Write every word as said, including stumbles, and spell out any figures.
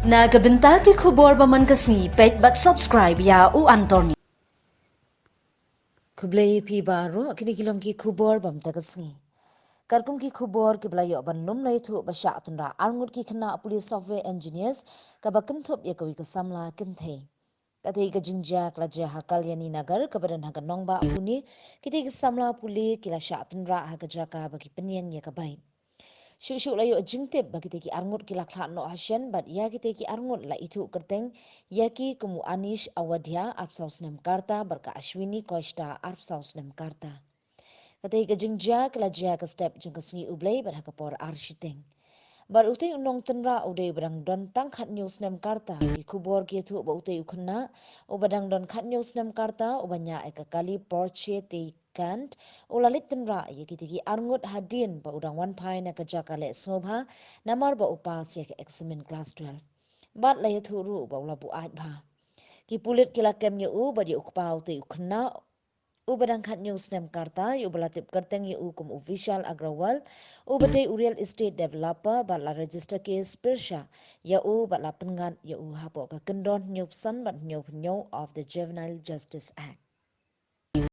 Na ka bynta ki khubor ba man ka sngi, peit bad subscribe ïa U Anthony. Khublei phi baroh, kine ki long ki khubor ba mynta ka sngi. Katkum ki khubor kiba la ïoh ban lum, la ïathuh ba shah tynrah arngut ki khynnah police software engineers, kaba kynthup ïa kawei ka samla kynthei. Katei ka jingjia ka la jia ha Kalyani Nagar, kaba don ha ka nongbah Pune. Kitei ki samla pule ki la shah tynrah ha ka jaka ba ki pynïeng ïa ka bike. Shuh shuh la ïoh jingtip ba kitei ki arngut ki la khlad noh ha shen, bad ïa kitei ki arngut la ithuh kyrteng ïa ki kum u Anish Awadia, arphew saw snem ka rta, bad ka Ashwini Koshta, arphew saw snem ka rta. Katei ka jingjia ka la jia ha ka step jong ka sngi U Blei bad ha ka por ar shiteng. Bad utei u nongtynrah u dei uba dang don tang khathynñiew snem ka rta. Ki khubor ki ïathuh ba utei u khynnah uba dang don khathynñiew snem ka rta, uba ñiah ïa ka kali Porsche Taycan, u la leit tynrah ïa kitei ki arngut hadien ba u dang wan phai na ka jaka leh sngewbha, namar ba u pass ïa ka eksamin klas twelve. Bad la ïathuh ruh ba u la buaid bha. Ki pulit ki la kem ïa u bad ïa u kpa utei u khynnah uba dang khathynñiew snem ka rta, ïa uba la tip kyrteng ïa u kum u Vishal Agrawal, uba dei u real estate developer, bad la register case pyrshah ïa u bad la pynngat ïa u hapoh ka kyndon hynñiewphew san bad hynñiewphew hynñiew of the Juvenile Justice Act.